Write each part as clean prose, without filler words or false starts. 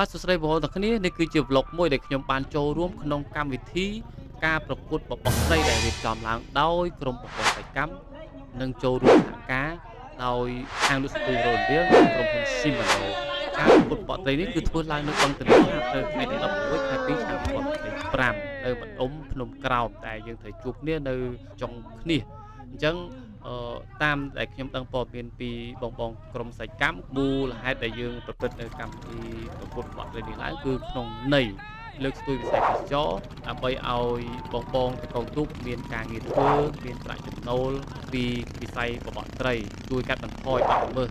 បាទសួស្តីបងប្អូនទាំងគ្នានេះគឺជា vlog មួយដែលខ្ញុំបានចូលរួមក្នុងកម្មវិធីការប្រកួតបបោះត្រីដែលរៀបចំឡើងដោយក្រុមបបោះសកម្មនិងចូលរួមសហការដោយខាងលក់ស្ទូរ៉ូនរៀលនិងក្រុមហ៊ុន Shimano ការប្រកួតបបោះត្រីនេះគឺធ្វើឡើងនៅបឹងទន្លេសាបនៅថ្ងៃទី16ខែ2ឆ្នាំ2025នៅម្ដុំភ្នំក្រោមតែយើងត្រូវជួបគ្នានៅចុងឃ្នៀសអញ្ចឹងអឺតាមដែលខ្ញុំដឹងព័ត៌មានពីបងបងក្រុមសាច់កម្មមូលហេតុដែលយើងប្រព្រឹត្តនៅកម្មវិធីប្រកួតបបោះត្រីនេះឡើងគឺក្នុងន័យលើកស្ទួយវិស័យទេសចរណ៍ដើម្បីឲ្យបងបងតកងទូកមានការងារធ្វើមានប្រាក់ចំណូលពីវិស័យបបក់ត្រីជួយកាត់បន្ថយបទល្មើស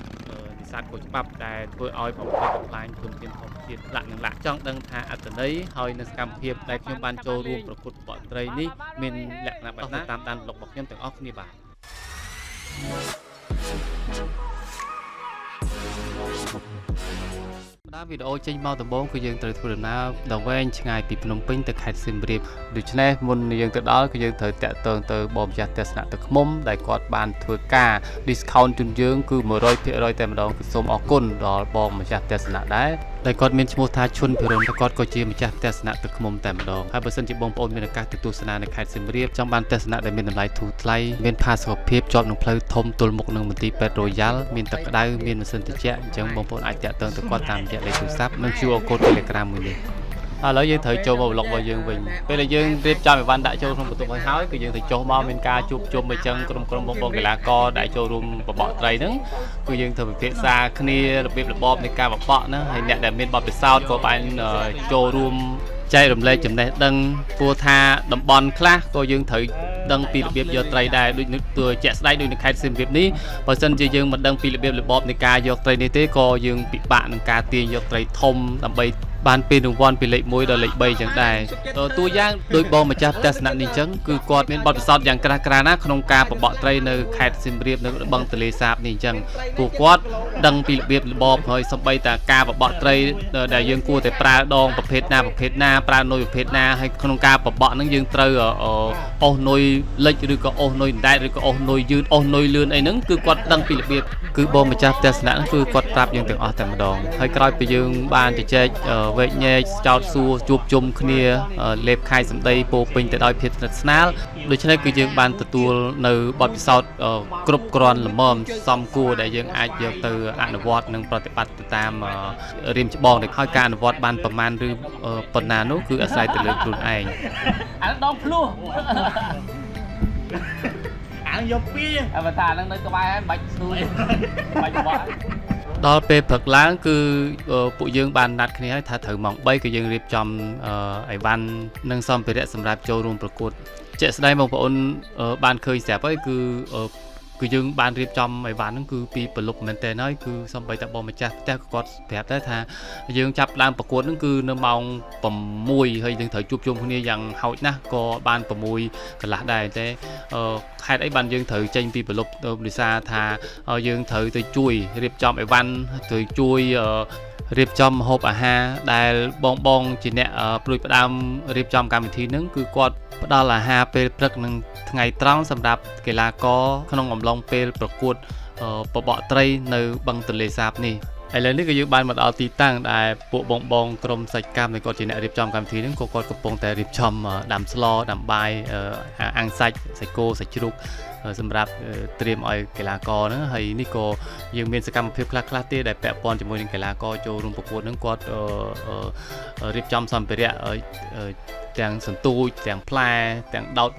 នេសាទខុសច្បាប់ដែលធ្វើឲ្យបំផ្លិចបំផ្លាញធនធានធម្មជាតិលាក់និងលាក់ចង់ដឹងថាអត្ថន័យហើយនឹងសកម្មភាពដែលខ្ញុំបានចូលរួមប្រកួតបបក់ត្រីនេះមានលក្ខណៈបែបណាតាមដាន vlog របស់ខ្ញុំទាំងអស់គ្នាបាទ ដើមវីដេអូចេញមកដំបូងគឺយើងត្រូវធ្វើដំណើរដ៏វែងឆ្ងាយពីភ្នំពេញទៅខេត្តសៀមរាបដូច្នេះមុននឹងយើងទៅដល់គឺយើងត្រូវតាក់ទងទៅបងម្ចាស់ទស្សនៈទឹកឃ្មុំដែលគាត់បានធ្វើការ discount ជូនយើងគឺ100%តែម្ដងគឺសូមអរគុណដល់បងម្ចាស់ទស្សនៈដែរដែលគាត់មានឈ្មោះថាឈុនភិរុនគាត់ក៏ជាម្ចាស់ទស្សនៈទឹកឃ្មុំតែម្ដងហើយបើសិនជាបងប្អូនមានឱកាសទៅទស្សនានៅខេត្តសៀមរាបចង់បានទស្សនៈដែលមានតម្លៃធូរថ្លៃមានផាសុកភាពជាប់នឹងផ្លូវធំទល់មុខនឹងមន្ទីរពេទ្យរ៉ូយ៉ាល់មានទឹកក្តៅមានម៉ាស៊ីនត្រជាក់អញ្ចឹងបងប្អូនអាចតាក់ទងទៅគាត់តាមរយៈលេខទូរស័ព្ទនិង QR code Telegram មួយនេះឥឡូវយើងត្រូវចូលមក vlog របស់យើងវិញពេលដែលយើងរៀបចំអីវ៉ាន់ដាក់ចូលក្នុងបន្ទប់ហើយហើយគឺយើងទៅចុះមកមានការជួបជុំអញ្ចឹងក្រុមក្រុមបងបងកីឡាករដែលចូលរួមបបក់ត្រីហ្នឹងគឺយើងត្រូវពិភាក្សាគ្នារបៀបរបបនៃការបបក់ណាហើយអ្នកដែលមានបទពិសោធន៍ក៏បានចូលរួមចែករំលែកចំណេះដឹងព្រោះថាតំបន់ខ្លះក៏យើងត្រូវដឹងពីរបៀបយកត្រីដែរដូចនឹងទោះជាក់ស្ដែងដូចនៅខេត្តសៀមរាបនេះបើសិនជាយើងមិនដឹងពីរបៀបរបបនៃការយកត្រីនេះទេក៏យើងពិបាកនឹងការទាញយកត្រីធំដើម្បីបានពេលរង្វាន់ពីលេខ1ដល់លេខ3ចឹងដែរតួយ៉ាងដោយបងម្ចាស់ទស្សនៈនេះចឹងគឺគាត់មានបទពិសោធន៍យ៉ាងក្រាស់ក្រាណាស់ក្នុងការបបក់ត្រីនៅខេត្តសៀមរាបនៅបឹងទន្លេសាបនេះចឹងពួកគាត់ដឹងពីរបៀបរបបហើយសំបីតាការបបក់ត្រីដែលយើងគួរតែប្រើដងប្រភេទណាប្រភេទណាប្រើនុយប្រភេទណាហើយក្នុងការបបក់ហ្នឹងយើងត្រូវអូសនុយលិចឬក៏អូសនុយដែតឬក៏អូសនុយយឺតអូសនុយលឿនអីហ្នឹងគឺគាត់ដឹងពីរបៀបគឺបងម្ចាស់ទស្សនៈហ្នឹងគឺគាត់ប្រាប់យើងទាំងអស់តែម្ដងហើយក្រោយពីយើងបានជជែកវែកញែកចោតសួរជួបជុំគ្នាលេបខាយសម្ដីពោពេញទៅដោយភាពស្និទ្ធស្នាលដូច្នេះគឺយើងបានទទួលនៅបទពិសោធន៍គ្រប់គ្រាន់ល្មមសមគួរដែលយើងអាចយកទៅអនុវត្តនិងប្រតិបត្តិទៅតាមរៀមច្បងដែលហើយការអនុវត្តបានប្រមាណឬប៉ុណ្ណានោះគឺអាស្រ័យទៅលើខ្លួនឯង អានឹងដងភ្លោះ អានឹងយកពី អបើថាអានឹងនៅក្បែរហើយមិនបាច់ស្ទួយបាច់បប ដល់ពេលព្រឹកឡើងគឺពួកយើងបានណាត់គ្នាហើយថាត្រូវម៉ោង3គឺយើងរៀបចំអីវ៉ាន់និងសម្ភារៈសម្រាប់ចូលរួមប្រកួតជាក់ស្ដែងបងប្អូនបានឃើញស្រាប់ហើយគឺគឺយើងបានរៀបចំអីវ៉ាន់ហ្នឹងគឺពីប្រលប់មែនតើហើយគឺសំបីតាបងម្ចាស់ផ្ទះក៏គាត់ប្រាប់ដែរថាយើងចាប់ដើមប្រកួតហ្នឹងគឺនៅម៉ោង6ហើយយើងត្រូវជួបជុំគ្នាយ៉ាងហោចណាស់ក៏បាន6កន្លះដែរតែហេតុអីបានយើងត្រូវចេញពីប្រលប់ទៅដោយសារថាយើងត្រូវទៅជួយរៀបចំអីវ៉ាន់ត្រូវជួយរៀបចំម្ហូបអាហារដែលបងបងជាអ្នកព្រួយផ្ដើមរៀបចំកម្មវិធីហ្នឹងគឺគាត់ផ្ដល់អាហារពេលព្រឹកនិងថ្ងៃត្រង់សម្រាប់កីឡាករក្នុងអំឡុងពេលប្រកួតបបក់ត្រីនៅបឹងទន្លេសាបនេះឥឡូវនេះក៏យើងបានមកដល់ទីតាំងដែលពួកបងបងក្រុមសាច់កម្មដែលគាត់ជាអ្នករៀបចំកម្មវិធីហ្នឹងក៏គាត់កំពុងតែរៀបចំដាំស្លដាំបាយអាំងសាច់សាច់គោសាច់ជ្រូកសម្រាប់ត្រៀមឲ្យកីឡាករហ្នឹងហើយនេះក៏យើងមានសកម្មភាពខ្លះខ្លះទេដែលពាក់ព័ន្ធជាមួយនឹងកីឡាករចូលរួមប្រកួតហ្នឹងគាត់រៀបចំសម្ភារៈទាំងសន្ទូចទាំងផ្លែទាំងដោត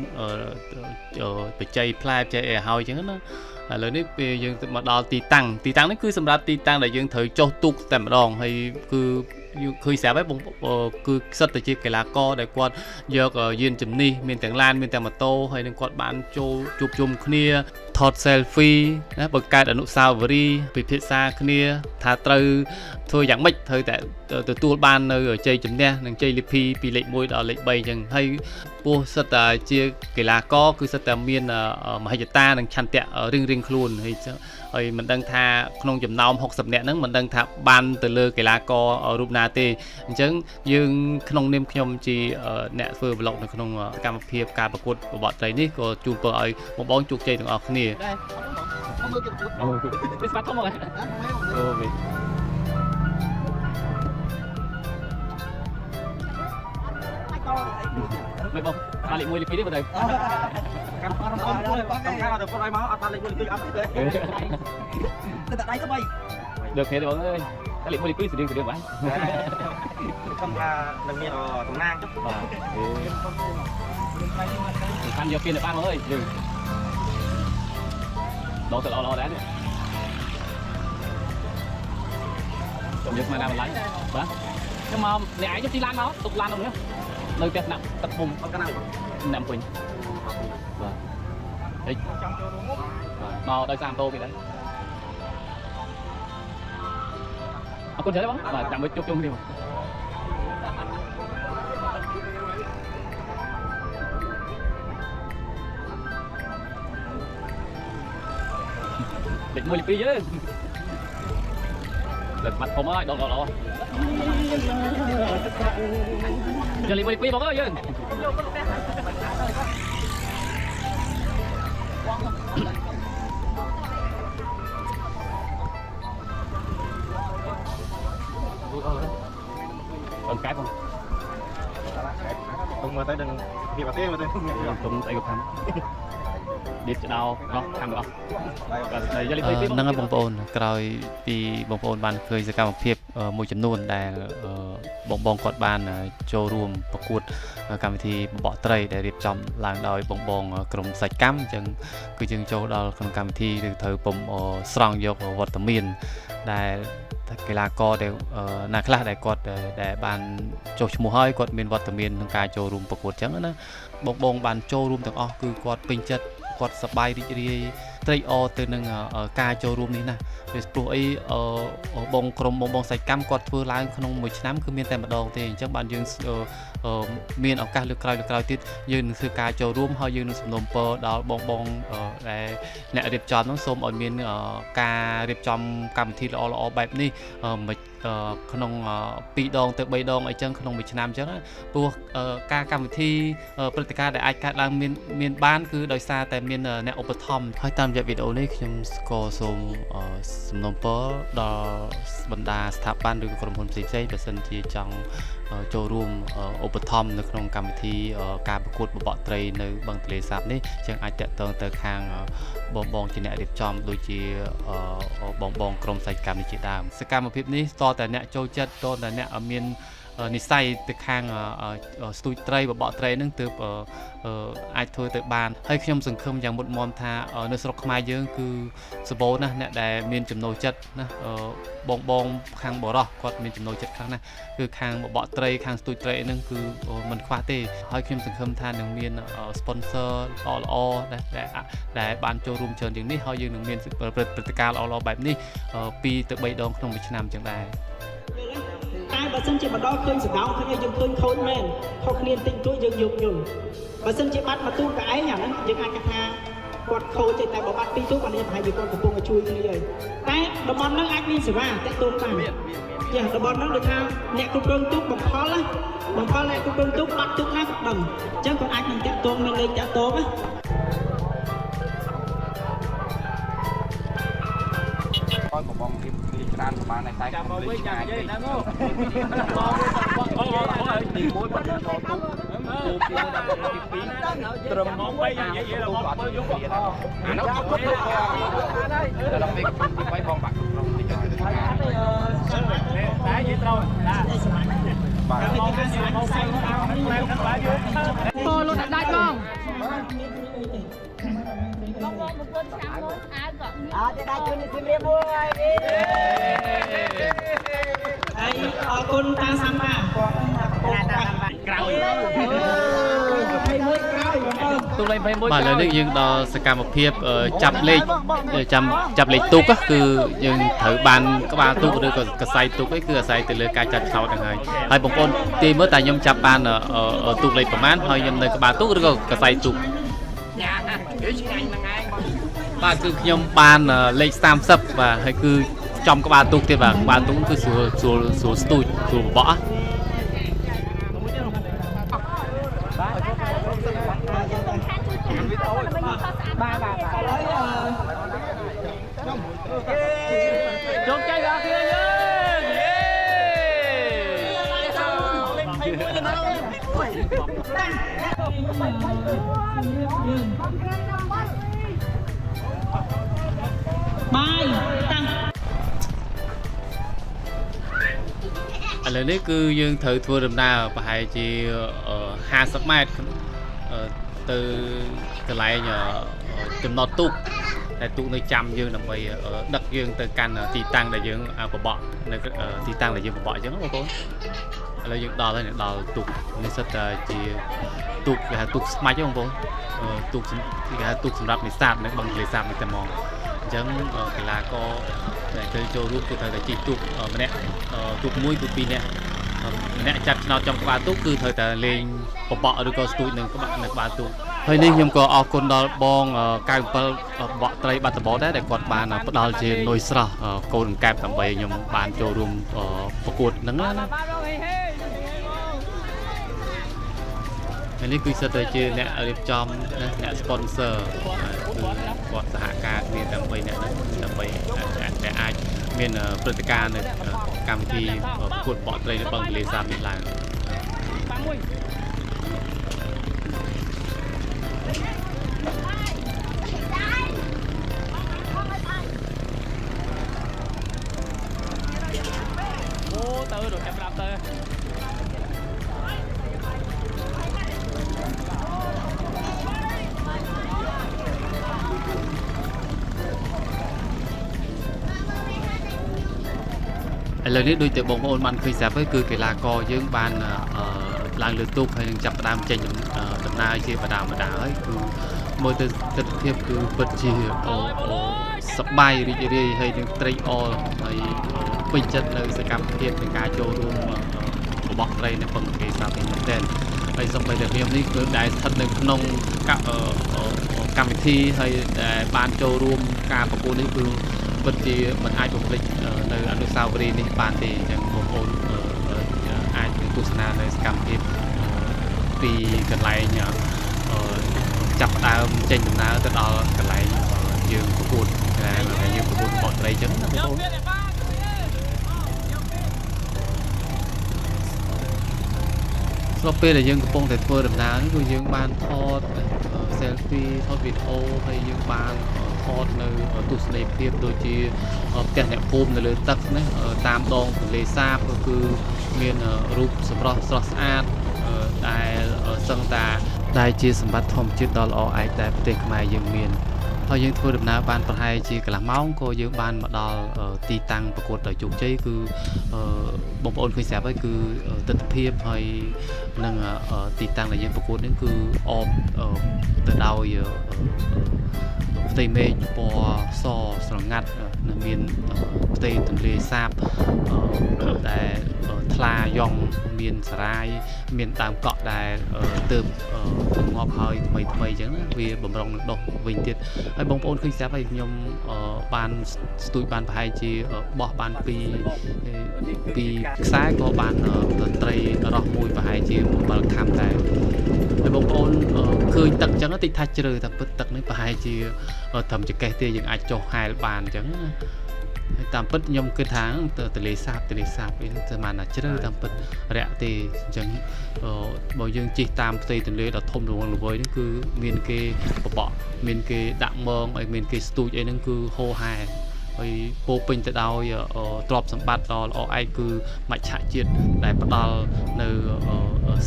បច្ចេកផ្លែបច្ចេកអីហើយអញ្ចឹងណាឥឡូវនេះពេលយើងមកដល់ទីតាំងទីតាំងនេះគឺសម្រាប់ទីតាំងដែលយើងត្រូវចុះទូកតែម្ដងហើយគឺយើងឃើញស្រាប់ហើយបងគឺសិតតែជាកីឡាករដែលគាត់យកយានជំនិះមានទាំងឡានមានទាំងម៉ូតូហើយនឹងគាត់បានចូលជួបជុំគ្នាថត selfie ណាបង្កើតអនុស្សាវរីយ៍ពិភាក្សាគ្នាថាត្រូវធ្វើយ៉ាងម៉េចត្រូវតែទទួលបាននៅជ័យជំនះនិងជ័យលាភីពីលេខ1ដល់លេខ3អញ្ចឹងហើយពោះសិតតែជាកីឡាករគឺសិតតែមានមហិច្ឆតានិងឆន្ទៈរៀងរៀងខ្លួនហើយហើយមិនដឹងថាក្នុងចំណោម60នាក់ហ្នឹងមិនដឹងថាបានទៅលើកីឡាកររូបណាទេអញ្ចឹងយើងក្នុងនាមខ្ញុំជាអ្នកធ្វើ vlog នៅក្នុងសកម្មភាពការប្រកួតបបក់ត្រីនេះក៏ជូនពរឲ្យបងបងជោគជ័យទាំងអស់គ្នា វាស្បាត់ធំមក អូវិញ មិនបងបានលេខ1លេខ2ទេបងទៅ កម្មករអត់កម្មការទៅគាត់ឲ្យមកអត់បានលេខ1លេខ2អត់ទេ តែដៃទៅបី đượcគ្នាទេបងអើយតែលេខ1លេខ2ស្រៀងស្រៀងបាទ ខំថានឹងមានតំណាងចុះ បាទសំខាន់យកពីនៅបានបងអើយយើងដល់ទៅល្អល្អដែរនេះខ្ញុំយកមកណាបន្លាយបាទខ្ញុំមកអ្នកឯងជិះឡានមកទុកឡាននោះនៅផ្ទះស្នាក់ទឹកពុំ អត់កណា ណាំពេញបាទហិចមកដោយសារម៉ូតូគេដែរអរគុណច្រើនបងបាទចាំមួយជួបជុំគ្នាបងលេខ1លេខ2យើងលើបាត់ធំហើយដកដកដកយកលេខ1លេខ2បងអើយយើង បងកែបង ទុំមើលទៅដឹងពីប្រទេសមើលទៅ ទុំស្អីក៏ខាំឌីបឆ្ដោអស់ខាំអស់បាទយកលេខ2 ហ្នឹងហើយបងប្អូនក្រោយពីបងប្អូនបានឃើញសកម្មភាពមួយចំនួនដែលបងបងគាត់បានចូលរួមប្រកួតកម្មវិធីបបក់ត្រីដែលរៀបចំឡើងដោយបងបងក្រុមសាច់កម្មអញ្ចឹងគឺយើងចូលដល់ក្នុងកម្មវិធីឬត្រូវពុំស្រង់យកវត្តមានដែលកីឡាករដែលណាខ្លះដែលគាត់ដែលបានចុះឈ្មោះហើយគាត់មានវត្តមានក្នុងការចូលរួមប្រកួតអញ្ចឹងណាបងបងបានចូលរួមទាំងអស់គឺគាត់ពេញចិត្តគាត់សប្បាយរីករាយត្រេកអរទៅនឹងការចូលរួមនេះណាវាព្រោះអីបងក្រុមបងបងសាច់កម្មគាត់ធ្វើឡើងក្នុងមួយឆ្នាំគឺមានតែម្ដងទេអញ្ចឹងបានយើងមានឱកាសលើកក្រោយលើកក្រោយទៀតយើងនឹងធ្វើការចូលរួមហើយយើងនឹងសំណូមពរដល់បងបងដែលអ្នករៀបចំនោះសូមឲ្យមានការរៀបចំកម្មវិធីល្អល្អបែបនេះមិនក្នុង2ដងទៅ3ដងអីចឹងក្នុងមួយឆ្នាំអញ្ចឹងព្រោះការកម្មវិធីព្រឹត្តិការណ៍ដែលអាចកើតឡើងមានមានបានគឺដោយសារតែមានអ្នកឧបត្ថម្ភហើយតាមរយៈវីដេអូនេះខ្ញុំក៏សូមសំណូមពរដល់បណ្ដាស្ថាប័នឬក៏ក្រុមហ៊ុនផ្សេងៗបើសិនជាចង់ចូលរួមឧបត្ថម្ភនៅក្នុងកម្មវិធីការប្រកួតបបក់ត្រីនៅបឹងទន្លេសាបនេះចឹងអាចតាក់ទងទៅខាងបងបងជាអ្នករៀបចំដូចជាបងបងក្រុមសាច់កម្មនេះជាដើមសកម្មភាពនេះតតែអ្នកចូលចិត្តតតែអ្នកមាននិស័យទៅខាងស្ទូចត្រីបបក់ត្រីនឹងទើបអាចធ្វើទៅបានហើយខ្ញុំសង្ឃឹមយ៉ាងមុតមមថានៅស្រុកខ្មែរយើងគឺសម្បូរណាស់អ្នកដែលមានចំណូលចិត្តណាបងបងខាងបរោះគាត់មានចំណូលចិត្តខ្លាំងណាស់គឺខាងបបក់ត្រីខាងស្ទូចត្រីហ្នឹងគឺមិនខ្វះទេហើយខ្ញុំសង្ឃឹមថានឹងមាន sponsor ល្អល្អដែលដែលបានចូលរួមច្រើនជាងនេះហើយយើងនឹងមានព្រឹត្តិការណ៍ល្អៗបែបនេះ2ទៅ3ដងក្នុងមួយឆ្នាំចឹងដែរ តែបើសិនជាមកដល់ឃើញសដោឃើញឲ្យយើងឃើញខូចមែនខុសគ្នាតិចតួចយើងយកយល់បើសិនជាបាត់មួយទូកឯងអាហ្នឹងយើងអាចថាគាត់ខូចទេតែបើបាត់ពីរទូកអានេះប្រហែលជាគាត់កំពុងតែជួយគ្នាហើយតែតំបន់ហ្នឹងអាចមានសេវាតាក់ទងបានយ៉ាតំបន់ហ្នឹងដូចថាអ្នកគ្រប់គ្រងទូកបំផុលណាបំផុលអ្នកគ្រប់គ្រងទូកបាត់ទូកណាគាត់ដឹងអញ្ចឹងគាត់អាចនឹងតាក់ទងមានលេខតាក់ទងណា បងក៏បងរៀបរៀបច្រើនប្រហែលដែរតែ ចាំមកវិញចាំនិយាយហ្នឹង ទី1បាត់ចូលទូទូទី1ដល់ទី2ត្រឹម មកវិញនិយាយដល់មកយក អានោះគ្រប់គ្រប់ដល់ពេលទី3បងបាក់គ្រប់តិច តែនិយាយត្រូវ បាទ ពោលត់ដាច់ហ្មង បងបងប្រពន្ធឆ្នាំមុនអាវក៏មាន អត់ទេដៃជូនសៀមរាបមួយ ហើយអរគុណតាសម្បា ក្រោយ 21ក្រោយបងប្អូន ទូលេខ21 បាទឥឡូវនេះយើងដល់សកម្មភាពចាប់លេខចាំចាប់លេខទូកគឺយើងត្រូវបានក្បាលទូកឬក៏កសៃទូកអីគឺអាស្រ័យទៅលើការចាប់ឆ្នោតហ្នឹងហើយហើយបងប្អូនទាយមើលតើខ្ញុំចាប់បានទូកលេខប្រមាណហើយខ្ញុំនៅក្បាលទូកឬក៏កសៃទូកបាទគឺខ្ញុំបានលេខ30បាទហើយគឺចំក្បាលទូកទៀតបាទក្បាលទូកគឺស្រួលស្រួលស្រួលស្ទូចស្រួលបបក់ ខានជួយទូដើម្បីយើងខុសស្អាតបាទបាទ ឥឡូវ ជោគជ័យដល់គ្នាយើងយេ បាយតាំង ឥឡូវនេះគឺយើងត្រូវធ្វើដំណើរប្រហែលជា50ម៉ែត្រទៅកន្លែងចំណតទូកតែទូកនៅចាំយើងដើម្បីដឹកយើងទៅកាន់ទីតាំងដែលយើងបបក់នៅទីតាំងដែលយើងបបក់អញ្ចឹងបងប្អូនឥឡូវយើងដល់ហើយដល់ទូកនេះសិតតែជាទូកគេហៅទូកស្មាច់បងប្អូនទូកគេហៅទូកសម្រាប់នេសាទនៅបឹងទន្លេសាបនេះតែហ្មងអញ្ចឹងកីឡាករដែលទៅចូលរួមគឺត្រូវតែជិះទូកម្នាក់ទូកមួយគឺ2នាក់ម្នាក់ចាប់ឆ្នោតចំក្បាលទូកគឺត្រូវតែលេងបបក់ឬក៏ស្ទូចនឹងក្បាលនៅក្បាលទូកហើយនេះខ្ញុំក៏អរគុណដល់បង97បក់ត្រីបាត់ដំបងដែរដែលគាត់បានផ្ដល់ជានុយស្រស់កូនអង្កែបដើម្បីខ្ញុំបានចូលរួមប្រកួតហ្នឹងណាហើយនេះគឺសិតតែជាអ្នករៀបចំអ្នក sponsor គឺគាត់សហការគ្នាដើម្បីអ្នកហ្នឹងដើម្បីតែអាចមានព្រឹត្តិការណ៍នៅកម្មវិធីប្រកួតបក់ត្រីនៅបឹងទន្លេសាបនេះឡើង ប៉ាមួយអូទៅrồiចាប់ប្រាប់ទៅ ឥឡូវនេះដូចតែបងប្អូនបានឃើញស្រាប់ហើយគឺកីឡាករយើងបានឡើងលើទូកហើយនឹងចាប់ផ្ដើមចេញដំណើរជាបណ្ដាបណ្ដាហើយគឺមើលទៅទស្សនភាពគឺពិតជាសប្បាយរីករាយហើយនឹងត្រេកអរហើយពេញចិត្តនៅសកម្មភាពនៃការចូលរួមរបស់ត្រីនៅបឹងទន្លេសាបនេះមែនទែនហើយសូម្បីតែខ្ញុំនេះគឺដែលស្ថិតនៅក្នុងកម្មវិធីហើយដែលបានចូលរួមការប្រកួតនេះគឺពិតជាមិនអាចបំភ្លេចនៅអនុស្សាវរីយ៍នេះបានទេអញ្ចឹងបងប្អូនអាចនឹងទស្សនានៅសកម្មភាពពីកន្លែងចាប់ផ្ដើមចេញដំណើរទៅដល់កន្លែងយើងប្រកួតដែលយើងប្រកួតបកត្រីអញ្ចឹងណាបងប្អូនស្របពេលដែលយើងកំពុងតែធ្វើដំណើរនេះគឺយើងបានថត selfie ថតវីដេអូហើយយើងបានថតនៅទស្សនីយភាពដូចជាផ្ទះអ្នកភូមិនៅលើទឹកណាតាមដងទន្លេសាបក៏គឺមានរូបសម្រស់ស្រស់ស្អាតដែលសឹងតាដែលជាសម្បត្តិធម្មជាតិដ៏ល្អឯកដែលប្រទេសខ្មែរយើងមានហើយយើងធ្វើដំណើរបានប្រហែលជាកន្លះម៉ោងក៏យើងបានមកដល់ទីតាំងប្រកួតដោយជោគជ័យគឺបងប្អូនឃើញស្រាប់ហើយគឺទស្សនភាពហើយនឹងទីតាំងដែលយើងប្រកួតនេះគឺអបទៅដោយផ្ទៃមេឃពណ៌សស្រងាត់និងមានផ្ទៃទន្លេសាបដែលថ្លាយ៉ងមានសារាយមានដើមកក់ដែលទើបងាប់ហើយថ្មីថ្មីអញ្ចឹងណាវាបំរុងនឹងដុះវិញទៀតហើយបងប្អូនឃើញស្រាប់ហើយខ្ញុំបានស្ទូចបានប្រហែលជាបោះបានពីខ្សែក៏បានត្រីរស់មួយប្រហែលជា7ខាំដែរហើយបងប្អូនឃើញទឹកអញ្ចឹងតិចថាជ្រៅតែពិតទឹកនេះប្រហែលជាត្រឹមចង្កេះទេយើងអាចចុះហែលបានអញ្ចឹងណាហើយតាមពិតខ្ញុំគិតថាទន្លេសាបអីហ្នឹងស្មានថាជ្រៅតាមពិតរាក់ទេអញ្ចឹងបើយើងជិះតាមផ្ទៃទន្លេដ៏ធំល្វឹងល្វើយហ្នឹងគឺមានគេបបក់មានគេដាក់មងហើយមានគេស្ទូចអីហ្នឹងគឺហូរហែហើយពោពេញទៅដោយទ្រព្យសម្បត្តិដ៏ល្អឯកគឺមច្ឆជាតិដែលផ្ដល់នៅ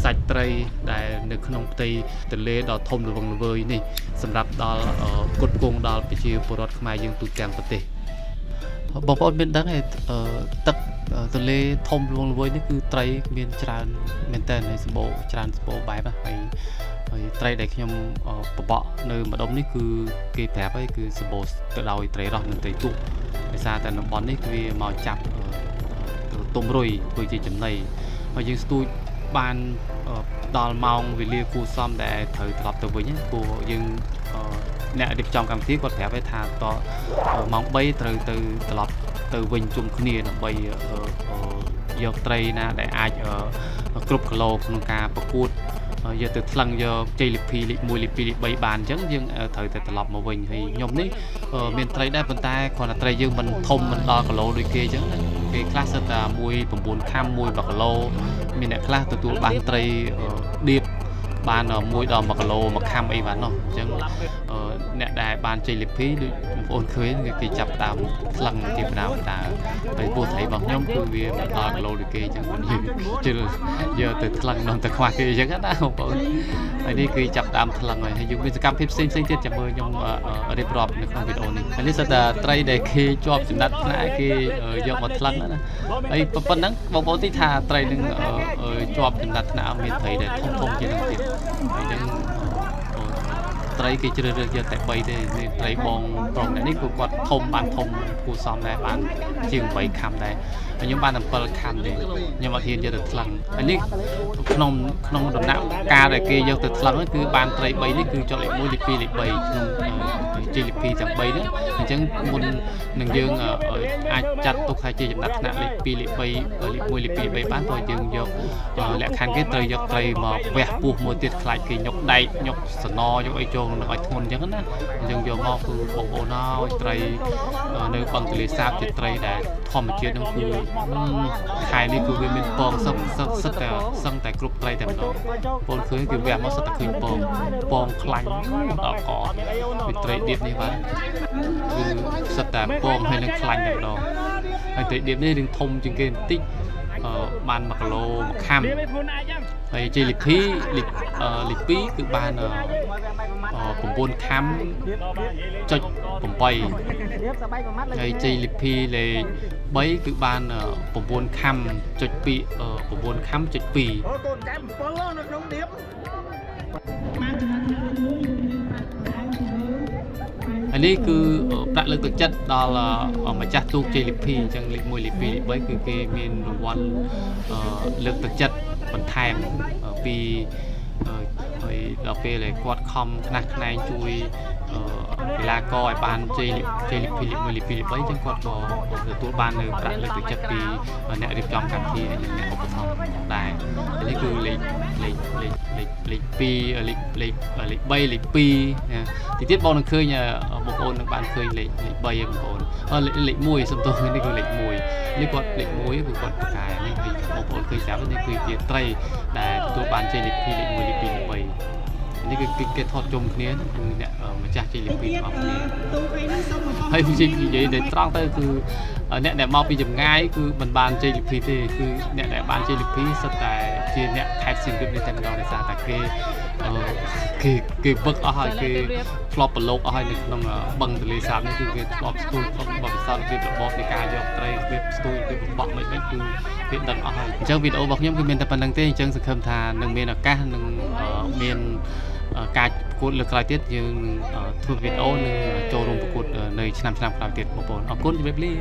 សាច់ត្រីដែលនៅក្នុងផ្ទៃទន្លេដ៏ធំល្វឹងល្វើយនេះសម្រាប់ដល់ផ្គត់ផ្គង់ដល់ប្រជាពលរដ្ឋខ្មែរយើងទូទាំងប្រទេសបងប្អូនមានដឹងទេទឹកទន្លេធំល្វឹងល្វើយនេះគឺត្រីមានច្រើនមែនតើហើយសម្បូរច្រើនសម្បូរបែបណាហើយត្រីដែលខ្ញុំបបក់នៅម្ដុំនេះគឺគេប្រាប់ហើយគឺសម្បូរទៅដោយត្រីរស់និងត្រីទូកដោយសារតែតំបន់នេះគឺវាមកចាប់ទុំរុយធ្វើជាចំណីហើយយើងស្ទូចបានដល់ម៉ោងវេលាគួរសមដែលត្រូវត្រឡប់ទៅវិញព្រោះយើងអ្នករៀបចំកម្មវិធីគាត់ប្រាប់ឲ្យថាតម៉ោង3ត្រូវទៅត្រឡប់ទៅវិញជុំគ្នាដើម្បីយកត្រីណាដែលអាចគ្រប់គីឡូក្នុងការប្រកួតយកទៅថ្លឹងយកជ័យលាភីលេខ1លេខ2លេខ3បានអញ្ចឹងយើងត្រូវតែត្រឡប់មកវិញហើយខ្ញុំនេះមានត្រីដែរប៉ុន្តែគ្រាន់តែត្រីយើងមិនធំមិនដល់គីឡូដូចគេអញ្ចឹងណា គេខ្លះសិតតែ1 9ខាំ1 1គីឡូមានអ្នកខ្លះទទួលបានត្រីដៀបបាន1ដល់1គីឡូ1ខាំអីបាននោះអញ្ចឹងអ្នកដែលបានជ័យលាភីដូចបងប្អូនឃើញគេចាប់ដើមថ្លឹងជាដើមដើហើយពោះត្រីរបស់ខ្ញុំគឺវាមិនដល់គីឡូដូចគេអញ្ចឹងមិនយើងជិលយកទៅថ្លឹងនំតែខ្វះគេអញ្ចឹងណាបងប្អូនហើយនេះគឺចាប់ដើមថ្លឹងហើយហើយយើងមានសកម្មភាពផ្សេងផ្សេងទៀតចាំមើលខ្ញុំរៀបរាប់នៅក្នុងវីដេអូនេះហើយនេះសិតតែត្រីដែលគេជាប់ចំណាត់ថ្នាក់គេយកមកថ្លឹងណាហើយប៉ុណ្ណឹងបងប្អូនទីថាត្រីនឹងជាប់ចំណាត់ថ្នាក់មានត្រីដែលធំធំជាងនឹងទៀតហើយនឹងត្រីគេជ្រើសរើសយកតែ3ទេនេះត្រីបងប្រុសអ្នកនេះគឺគាត់ធំបានធំគួរសមដែរបានជាង8ខាំដែរហើយខ្ញុំបានតែ7ខាំទេខ្ញុំអត់ហ៊ានយកទៅថ្លឹងហើយនេះក្នុងក្នុងដំណាក់កាលដែលគេយកទៅថ្លឹងគឺបានត្រី3នេះគឺជាប់លេខ1លេខ2លេខ3ក្នុងជ័យលាភីទាំង3ហ្នឹងអញ្ចឹងមុននឹងយើងអាចចាត់ទុកថាជាចំណាត់ថ្នាក់លេខ2លេខ3លេខ1លេខ2លេខ3បានព្រោះយើងយកលក្ខខណ្ឌគេត្រូវយកត្រីមកវះពោះមួយទៀតខ្លាចគេញុកដែកញុកសណយកអីចូលនឹងឲ្យធ្ងន់អញ្ចឹងណាអញ្ចឹងយកមកគឺបងប្អូនអើយត្រីនៅបឹងទន្លេសាបជាត្រីដែលធម្មជាតិហ្នឹងគឺខែនេះគឺវាមានពងសឹកសឹកតែសឹងតែគ្រប់ត្រីតែម្ដងបងឃើញគឺវះមកសឹកតែឃើញពងពងខ្លាញ់ដល់កវាត្រីដៀបនេះបាទគឺសឹកតែពងហើយនឹងខ្លាញ់តែម្ដងហើយត្រីដៀបនេះរឿងធំជាងគេបន្តិចបាន1គីឡូ1ខាំហើយជ័យលាភីលេខ2គឺបាន9ខាំចុច8ហើយជ័យលាភីលេខ3គឺបាន9ខាំចុច2 9ខាំចុច2 កូនកែ7នៅក្នុងដៀប បានចំណាត់ថ្នាក់លេខ1យើងមានប្រាក់ខែពីមើល ហើយនេះគឺប្រាក់លើកទឹកចិត្តដល់ម្ចាស់ទូកជ័យលាភីអញ្ចឹងលេខ1លេខ2លេខ3គឺគេមានរង្វាន់លើកទឹកចិត្តបន្ថែមពីហើយដល់ពេលដែលគាត់ខំខ្នះខ្នែងជួយកីឡាករឲ្យបានជ័យជ័យលាភីលេខ1លេខ2លេខ3អញ្ចឹងគាត់ក៏ទទួលបាននៅប្រាក់លើកទឹកចិត្តពីអ្នករៀបចំកម្មវិធីហើយនិងអ្នកឧបត្ថម្ភដែរនេះគឺលេខលេខលេខលេខលេខ2លេខលេខលេខ3លេខ2ទីទៀតបងនឹងឃើញបងប្អូននឹងបានឃើញលេខលេខ3បងប្អូនលេខ1សំទោសនេះគឺលេខ1នេះគាត់លេខ1គឺគាត់ប្រកែនេះហើយបងប្អូនឃើញស្រាប់នេះគឺជាត្រីដែលទទួលបានជ័យលាភីលេខ1លេខ2លេខ3នេះគឺគេថតជុំគ្នាគឺអ្នកម្ចាស់ជ័យលាភីទាំងអស់គ្នាហើយនិយាយតែត្រង់ទៅគឺអ្នកដែលមកពីចម្ងាយគឺមិនបានជ័យលាភីទេគឺអ្នកដែលបានជ័យលាភីសុទ្ធតែជាអ្នកខេត្តសៀមរាបនេះតែម្ដងដោយសារតែគេគេគេវឹកអស់ហើយគេធ្លាប់ប្រឡូកអស់ហើយនៅក្នុងបឹងទន្លេសាបនេះគឺគេធ្លាប់ស្ទួយធ្លាប់បទពិសោធន៍របៀបរបបនៃការយកត្រីរបៀបស្ទួយរបៀបបក់មិនមិនគឺគេដឹងអស់ហើយអញ្ចឹងវីដេអូរបស់ខ្ញុំគឺមានតែប៉ុណ្្នឹងទេអញ្ចឹងសង្ឃឹមថានឹងមានឱកាសនឹងមានការប្រកួតលើកក្រោយទៀតយើងនឹងធ្វើវីដេអូនឹងចូលរួមប្រកួតនៅឆ្នាំឆ្នាំក្រោយទៀតបងប្អូនអរគុណជម្រាបលា។